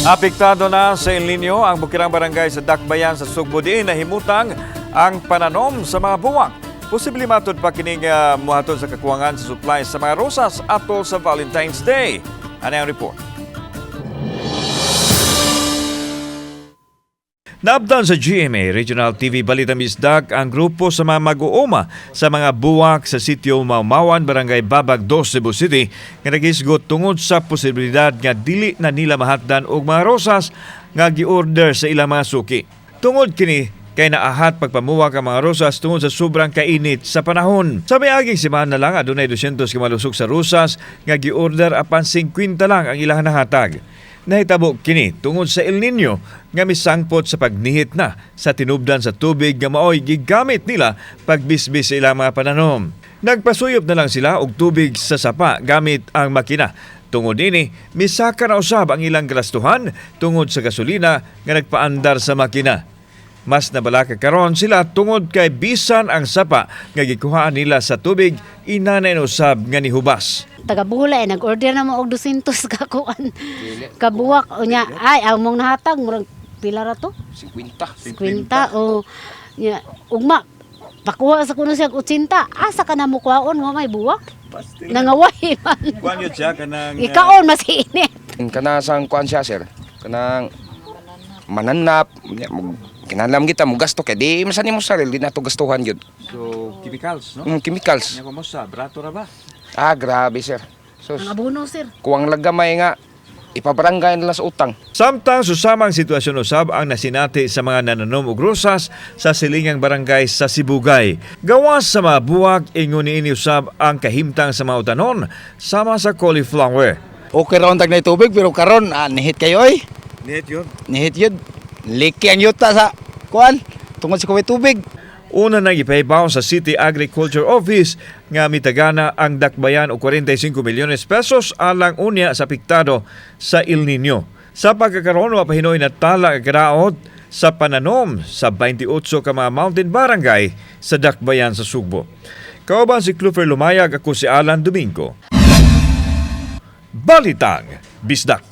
Apektado na sa El Nino ang bukirang barangay sa Dakbayan sa Sugbo, diin nahimutang ang pananom sa mga buwak. Posible matud pa kining muhatod sa kakuwangan sa supply sa mga rosas atol sa Valentine's Day. Ano ang report? Naabdan sa GMA Regional TV Balita Bisdak ang grupo sa mga mag-uuma sa mga buwak sa sitio Maumawan, Barangay Babag 2, Cebu City nga nagisgot tungod sa posibilidad nga dili na nila mahatdan og mga rosas nga gi-order sa ilang mga suki. Tungod kini kay naahat pagpamuwak ang mga rosas tungod sa sobrang kainit sa panahon. Sa miaging semana lang, adunay 200 ka malusok sa rosas nga gi-order apan 50 lang ang ilang nahatag. Nahitabo kini tungod sa El Nino nga misangpot sa pagnihit na sa tinubdan sa tubig nga maoy gigamit nila pagbisbis sa ilang mga pananom. Nagpasuyop na lang sila og tubig sa sapa gamit ang makina. Tungod ini, misaka na usab ang ilang gastuhan tungod sa gasolina nga nagpaandar sa makina. Mas nabalaka karon sila tungod kay bisan ang sapa nga gikuhaan nila sa tubig, inanay na usab nga nihubas. Taga Bula eh, nag-order na mo og 200 ka kuan. Kabuwak unya, ay ang mong nahatag murag pila ra to? 50. 50 o nya ugma pakuha sa kuno siya og 80. Asa ka na mo kuhaon nga may buwak? Nangaway man. Kuan yun siya kanang Ikaon mas init. Kanasang kuan siya, sir. Kanang mananap, nya, kinahanglan kita mo gasto kay di man sa nimo sarili di nato gastuhan gyud. So, chemicals, no? Chemicals. Nya kumusta? Brato ra ba? Ah, grabe, sir. So, Ang abono, sir. kuwang lagamay nga ipabarangay nila sa utang. Samtang susamang sitwasyon usab ang nasinati sa mga nananom og rosas sa silingang barangay sa Sibugay. Gawas sa mga buwak, ingon niini usab ang kahimtang sa mga utanon sama sa cauliflower. Okay ra tag na tubig pero karon nihit kayo oy. Nihit yun. Nihit yun. Liki ang yuta sa kuan tungod sa kuway tubig. Una na gipahibaw sa City Agriculture Office nga mitagana ang dakbayan og 45 milyones pesos alang unya sa apektado sa El Nino. Sa pagkakaroon, mapahinoy na tala ang karaot sa pananom sa 28 ka mga mountain barangay sa dakbayan sa Sugbo. Kauban si Clufer Lumayag, ako si Alan Domingo. Balitang Bisdak.